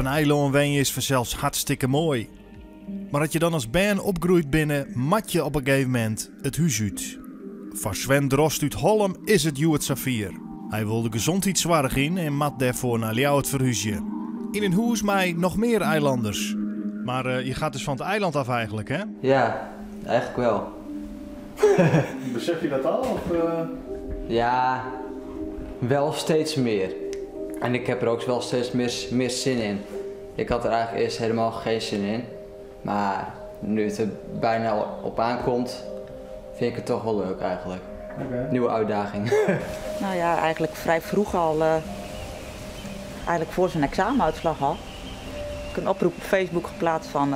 in eilân wenje is fansels hartstikke moai. Mar as je dan as bern opgroeid binne, moat je op in gegeven momint it hús út. Foar Sven Drost út Hollum is it hjoed safier. Hy wol de gezondheidssoarch yn en moat dêrfoar nei Ljouwert ferhúzje. Yn in hûs mei noch mear eilanders. Mar je gaat dus fan it eiland af eigenlijk, hè? Ja, eigenlijk wel. Besef je dat al? Of? Ja, wel steeds meer. En ik heb er ook wel steeds meer zin in. Ik had er eigenlijk eerst helemaal geen zin in. Maar nu het er bijna op aankomt, vind ik het toch wel leuk eigenlijk. Nieuwe uitdaging. Nou ja, eigenlijk vrij vroeg al, eigenlijk voor zijn examenuitslag al. Ik heb een oproep op Facebook geplaatst van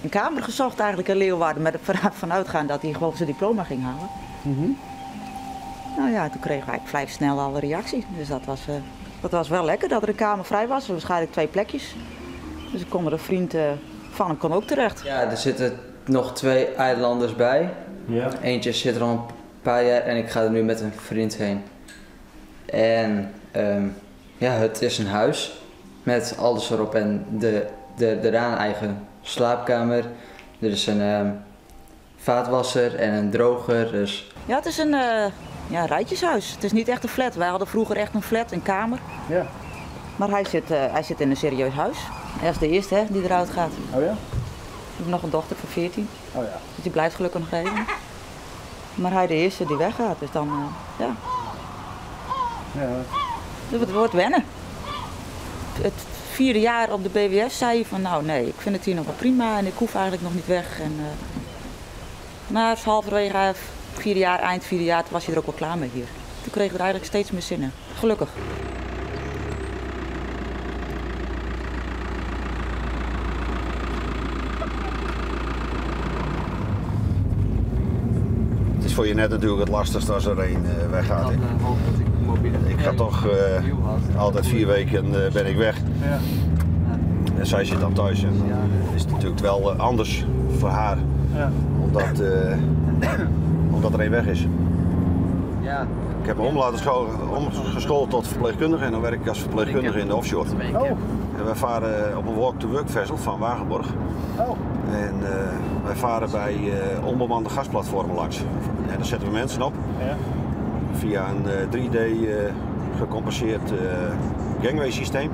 een kamer gezocht eigenlijk in Leeuwarden, met vanuitgaan dat hij gewoon zijn diploma ging halen. Nou ja, toen kregen wij vrij snel al een reactie. Dus dat was wel lekker dat er een kamer vrij was. Waarschijnlijk 2 plekjes. Dus ik kon er een vriend van hem kon ook terecht. Ja, er zitten nog 2 eilanders bij. Eentje zit er al een paar jaar en ik ga er nu met een vriend heen. En het is een huis met alles erop en eraan eigen slaapkamer. Er is een vaatwasser en een droger. Dus. Ja, het is een rijtjeshuis. Het is niet echt een flat. Wij hadden vroeger echt een flat, een kamer. Maar hij zit in een serieus huis. Hij is de eerste, hè, die eruit gaat. Oh ja? Ik heb nog een dochter van 14. Oh ja. Dus die blijft gelukkig nog even. Maar hij de eerste die weggaat, dus dan ja. Dus het wordt wennen. Het 4e jaar op de BWS zei hij van nou nee, ik vind het hier nog wel prima en ik hoef eigenlijk nog niet weg. En maar halverwege 4e jaar, eind 4e jaar, toen was hij er ook wel klaar mee hier. Toen kreeg ik er eigenlijk steeds meer zin in. Gelukkig. Het is voor je net natuurlijk het lastigst als er een weggaat. Ik had hoop dat ik mobiele Ik ga toch nieuw had. altijd 4 weken ben ik weg. En zij zit dan thuis en dan is het natuurlijk wel anders voor haar. Omdat er één weg is. Ik heb me omgeschoold tot verpleegkundige en dan werk ik als verpleegkundige in de offshore. En wij varen op een walk-to-work vessel van Wagenborg. En wij varen bij onbemande gasplatformen langs. En daar zetten we mensen op. Via een 3D gecompenseerd gangway systeem.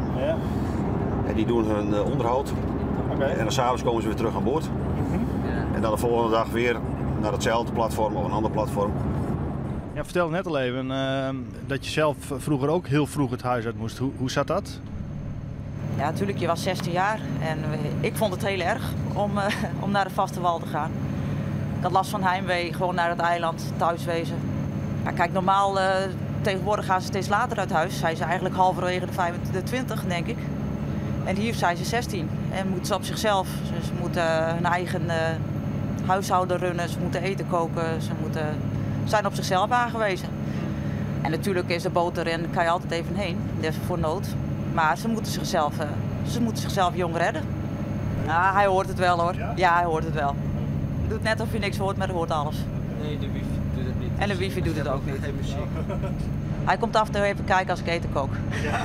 En die doen hun onderhoud. En dan 's avonds komen ze weer terug aan boord. En dan de volgende dag weer naar hetzelfde platform of een ander platform. Ja, vertel net al even dat je zelf vroeger ook heel vroeg het huis uit moest. Hoe zat dat? Ja, natuurlijk. Je was 16 jaar en ik vond het heel erg om naar de vaste wal te gaan. Ik had last van heimwee, gewoon naar het eiland, thuiswezen. Ja, kijk, normaal tegenwoordig gaan ze steeds later uit huis. Zijn ze eigenlijk halverwege de 20, denk ik. En hier zijn ze 16 en moeten ze op zichzelf. Dus ze moeten hun eigen huishouden runnen, ze moeten eten koken, ze zijn op zichzelf aangewezen. En natuurlijk is de boot erin, kan je altijd even heen, dat is voor nood. Maar ze moeten zichzelf jong redden. Ja, hij hoort het wel hoor. Ja? Ja, hij hoort het wel. Het doet net of je niks hoort, maar hij hoort alles. Nee, de wifi doet het niet. En de wifi doet het ook niet. Geen muziek. Hij komt af en toe even kijken als ik eten kook. Ja.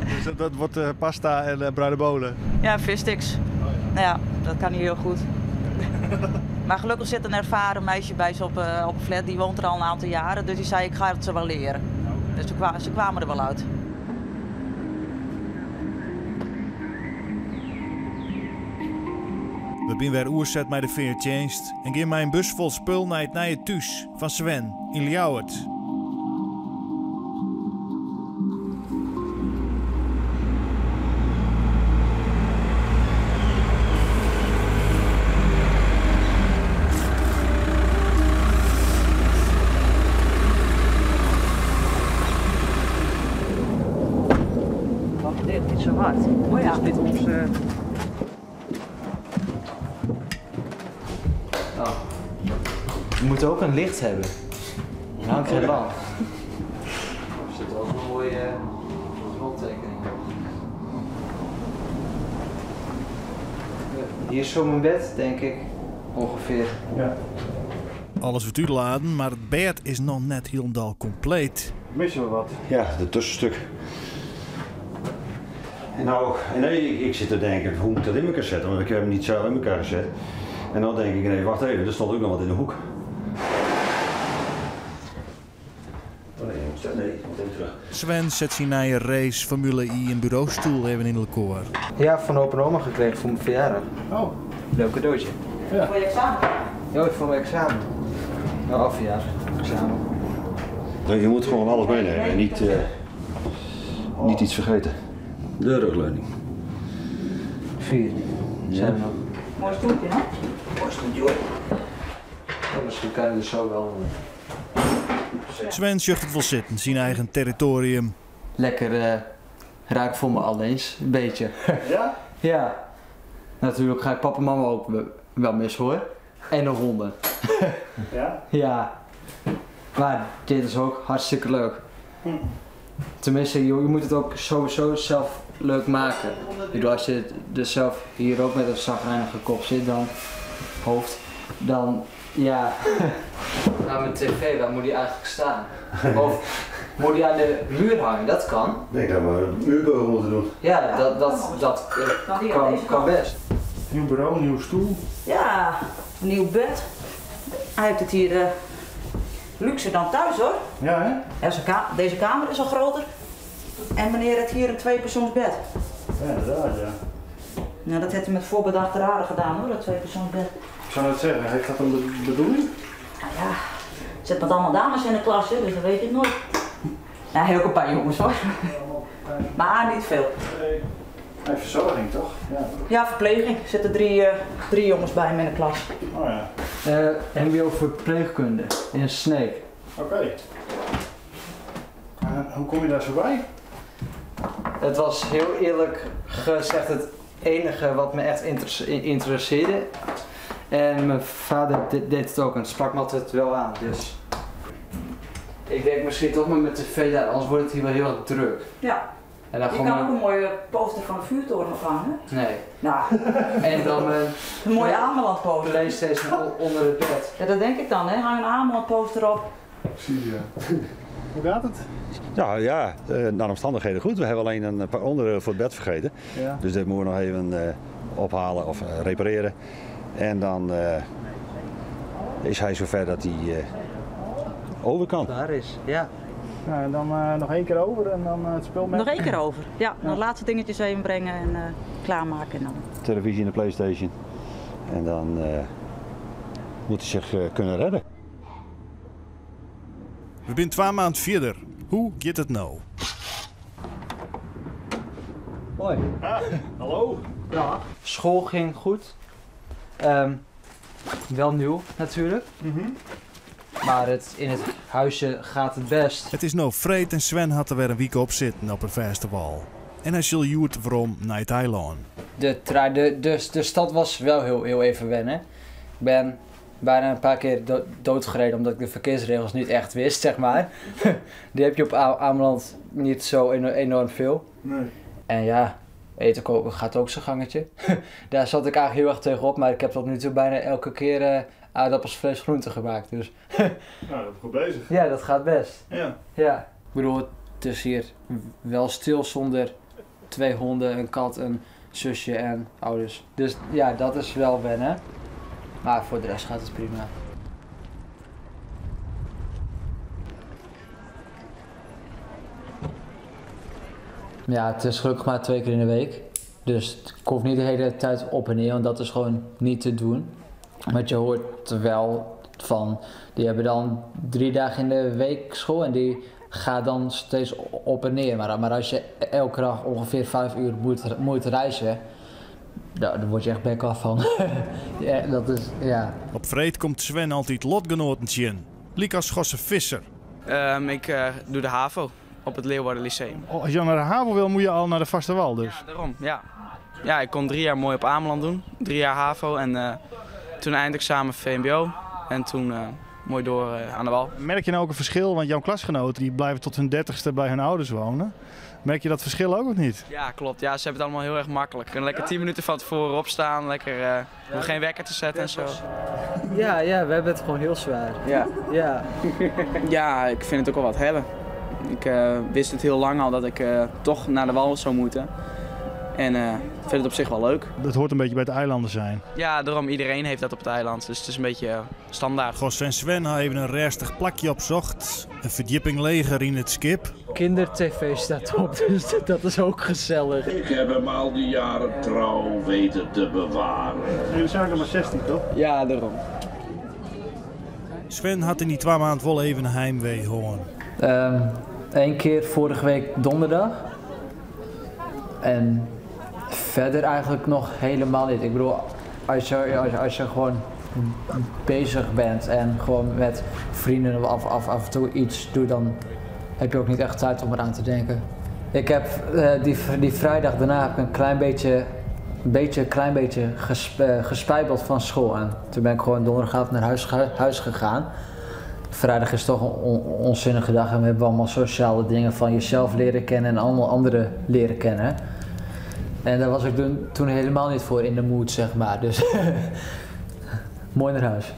Dus dat wordt pasta en bruine bonen? Ja, vissticks. Nou ja, dat kan hij heel goed. Maar gelukkig zit een ervaren meisje bij ze op de flat. Die woont er al een aantal jaren, dus die zei ik ga het ze wel leren. Dus ze kwamen er wel uit. We zijn weer oerzet bij de veertjenst en gaan mijn bus vol spul naar het nieuwe thuis van Sven in Ljouwert. Wacht, dit is zo hard. Oh ja. Dit is niet onze... Oh. We moeten ook een licht hebben. Dan hangt geen lamp. Er zit ook een mooie rondtekening op. Hier is zo mijn bed, denk ik. Ongeveer. Alles wordt uitladen, maar het bed is nog net helemaal compleet. Missen we wat? Ja, de tussenstuk. Nou, nee, ik zit te denken, hoe moet ik dat in elkaar zetten? Want ik heb hem niet zo in elkaar gezet. En dan denk ik, nee, wacht even, er stond ook nog wat in de hoek. Oh nee, nee, ik moet even terug. Sven zet zijn nieuwe race Formule I en bureaustoel even in elkaar. Ja, van opa en oma gekregen voor mijn verjaardag. Oh. Leuk cadeautje. Ja. Voor je examen? Ja, voor mijn examen. Nou, af verjaardag. Examen. Je moet gewoon alles meenemen en niet iets vergeten. De rugleuning. 4. Ja. Zijn we nog. Mooi stoeltje, hè? Mooi stoeltje, hoor. Oh, misschien kan je er zo wel. Sven zucht het wel zitten, zijn eigen territorium. Lekker raak voor me al eens, een beetje. Ja? Ja. Natuurlijk ga ik papa en mama ook wel missen, hoor. En de honden. Ja? Ja. Maar dit is ook hartstikke leuk. Tenminste, je moet het ook sowieso zelf leuk maken. Ik bedoel, als je dus zelf hier ook met een zagrijnige kop zit, dan hoofd, dan ja. Nou, mijn tv, waar moet die eigenlijk staan? Of moet die aan de muur hangen? Dat kan. Ik denk dat we een muurbeugel moeten doen. Ja, dat kan best. Nieuw bureau, nieuwe stoel. Ja, een nieuw bed. Hij heeft het hier luxer dan thuis, hoor. Ja, hè? Ja, deze kamer is al groter. En meneer heeft hier een tweepersoonsbed. Ja, inderdaad, ja. Nou, dat heeft hij met voorbedachte raden gedaan, hoor, dat tweepersoonsbed. Ik zou net zeggen, heeft dat een bedoeling? Nou ja, er zitten met allemaal dames in de klas, hè, dus dat weet ik nooit. Nou, hij heeft ook een paar jongens, hoor. Maar niet veel. Nee, verzorging, toch? Ja, ja, verpleging. Er zitten drie jongens bij hem in de klas. Oh ja. MBO verpleegkunde in Sneek. Oké. Okay. Hoe kom je daar zo bij? Het was heel eerlijk gezegd het enige wat me echt interesseerde. En mijn vader deed het ook en het sprak me altijd wel aan. Dus ik denk misschien toch maar met de tv daar, anders wordt het hier wel heel erg druk. Ja. En dan je gewoon kan ook een mooie poster van de vuurtoren ophangen. Nee. Nou. En dan mijn een mooie Ameland poster. PlayStation onder het bed. Ja, dat denk ik dan, hè. Hang een Ameland poster op. Zie je. Hoe gaat het? Nou ja, naar omstandigheden goed. We hebben alleen een paar onderdelen voor het bed vergeten. Ja. Dus dat moeten we nog even ophalen of repareren. En dan is hij zover dat hij over kan. Daar is, ja. Nou, en dan nog één keer over en dan het spul met. Nog één keer over, ja. Nog de laatste dingetjes even brengen en klaarmaken. En dan. Televisie en de PlayStation. En dan moet hij zich kunnen redden. We zijn 2 maanden verder. Hoe gaat het nou? Hoi. Ah, hallo. Ja. School ging goed. Wel nieuw natuurlijk. Mm-hmm. Maar in het huisje gaat het best. Het is nou Freed en Sven had er weer een week op zitten op een festival. En hij zal Joert waarom naar Thailand. De stad was wel heel, heel even wennen. Ik ben bijna een paar keer doodgereden omdat ik de verkeersregels niet echt wist, zeg maar. Die heb je op Ameland niet zo enorm veel. Nee. En ja, eten koken gaat ook zijn gangetje. Daar zat ik eigenlijk heel erg tegenop, maar ik heb tot nu toe bijna elke keer aardappels, vlees, groenten gemaakt. Dus. Nou, dat is goed bezig. Ja, dat gaat best. Ja. Ja. Ik bedoel, het is hier wel stil zonder 2 honden, een kat, een zusje en ouders. Dus ja, dat is wel wennen. Maar voor de rest gaat het prima. Ja, het is gelukkig maar 2 keer in de week. Dus ik hoef niet de hele tijd op en neer, want dat is gewoon niet te doen. Want je hoort wel van, die hebben dan 3 dagen in de week school en die gaat dan steeds op en neer. Maar als je elke dag ongeveer 5 uur moet reizen, daar word je echt bek af van. Ja, dat is, ja. Op Vreed komt Sven altijd lotgenoten in. Likas Gosse Visser. Ik doe de HAVO op het Leeuwarden Lyceum. Oh, als je naar de HAVO wil, moet je al naar de vaste wal dus? Ja, daarom. Ja. Ja, ik kon 3 jaar mooi op Ameland doen. 3 jaar HAVO en toen eindexamen VMBO. En toen mooi door aan de wal. Merk je nou ook een verschil? Want jouw klasgenoten die blijven tot hun 30ste bij hun ouders wonen. Merk je dat verschil ook of niet? Ja, klopt. Ja, ze hebben het allemaal heel erg makkelijk. Kunnen lekker 10 minuten van tevoren opstaan, lekker geen wekker te zetten en zo. Ja, ja, we hebben het gewoon heel zwaar. Ja. Ja, ja, ik vind het ook wel wat hebben. Ik wist het heel lang al dat ik toch naar de wal zou moeten. En vind het op zich wel leuk. Dat hoort een beetje bij het eilanden zijn. Ja, daarom. Iedereen heeft dat op het eiland. Dus het is een beetje standaard. Gos en Sven hebben even een rustig plakje opzocht. Een verdieping leger in het skip. Kinder-tv staat op, dus dat is ook gezellig. Ik heb hem al die jaren trouw weten te bewaren. Nee, we zijn nog maar 16, toch? Ja, daarom. Sven had in die 2 maanden wel even heimwee hoorn. Eén keer vorige week donderdag. En verder eigenlijk nog helemaal niet. Ik bedoel, als je gewoon bezig bent en gewoon met vrienden af en toe iets doet, dan heb je ook niet echt tijd om eraan te denken. Ik heb die vrijdag daarna heb ik een klein beetje, beetje, klein beetje gespijbeld van school. En toen ben ik gewoon donderdagavond naar huis gegaan. Vrijdag is toch een onzinnige dag en we hebben allemaal sociale dingen van jezelf leren kennen en allemaal anderen leren kennen. En daar was ik toen helemaal niet voor in de mood. Dus mooi naar huis.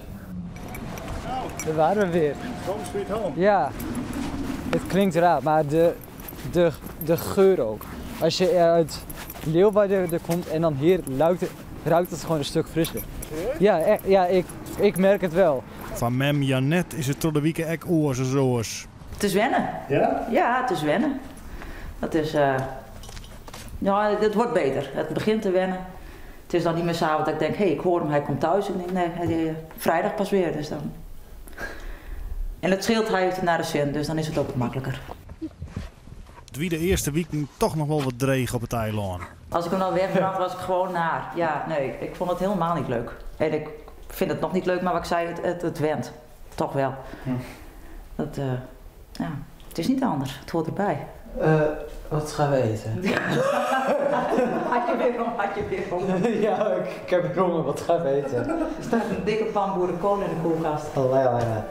Daar waren we weer. Home sweet home. Ja, het klinkt raar, maar de geur ook. Als je uit Leeuwarden er komt en dan hier ruikt het gewoon een stuk frisser. Serieus? Ja, ja, ik merk het wel. Van mem Janet is het tot de week ek oors als oors. Het is wennen. Ja? Ja, het is wennen. Dat is, ja, het wordt beter. Het begint te wennen. Het is dan niet meer s'avonds dat ik denk, hé, hey, ik hoor hem, hij komt thuis. Ik denk, nee, hij vrijdag pas weer. Dus dan. En het scheelt, hij heeft het naar de zin, dus dan is het ook wat makkelijker. Het wie de eerste week toch nog wel wat dreig op het eiland. Als ik hem dan wegbracht, was ik gewoon naar. Ja, nee, ik vond het helemaal niet leuk. En ik vind het nog niet leuk, maar wat ik zei, het went. Toch wel. Dat ja, het is niet anders, het hoort erbij. Wat gaan we eten? Had je weer honger? Had je weer honger? Ja, ik heb honger. Wat gaan we eten? Er staat een dikke pan boerenkool in de koelkast. Oh, lekker, lekker.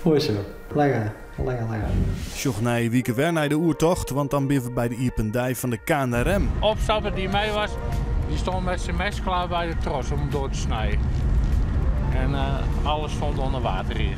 Mooi zo. Lekker, lekker, lekker. Sjoch naar wieke weer naar de oertocht, want dan ben we bij de Ierpendij van de KNRM. Opstapper die mee was, die stond met zijn mes klaar bij de tros om hem door te snijden. En alles stond onder water hier.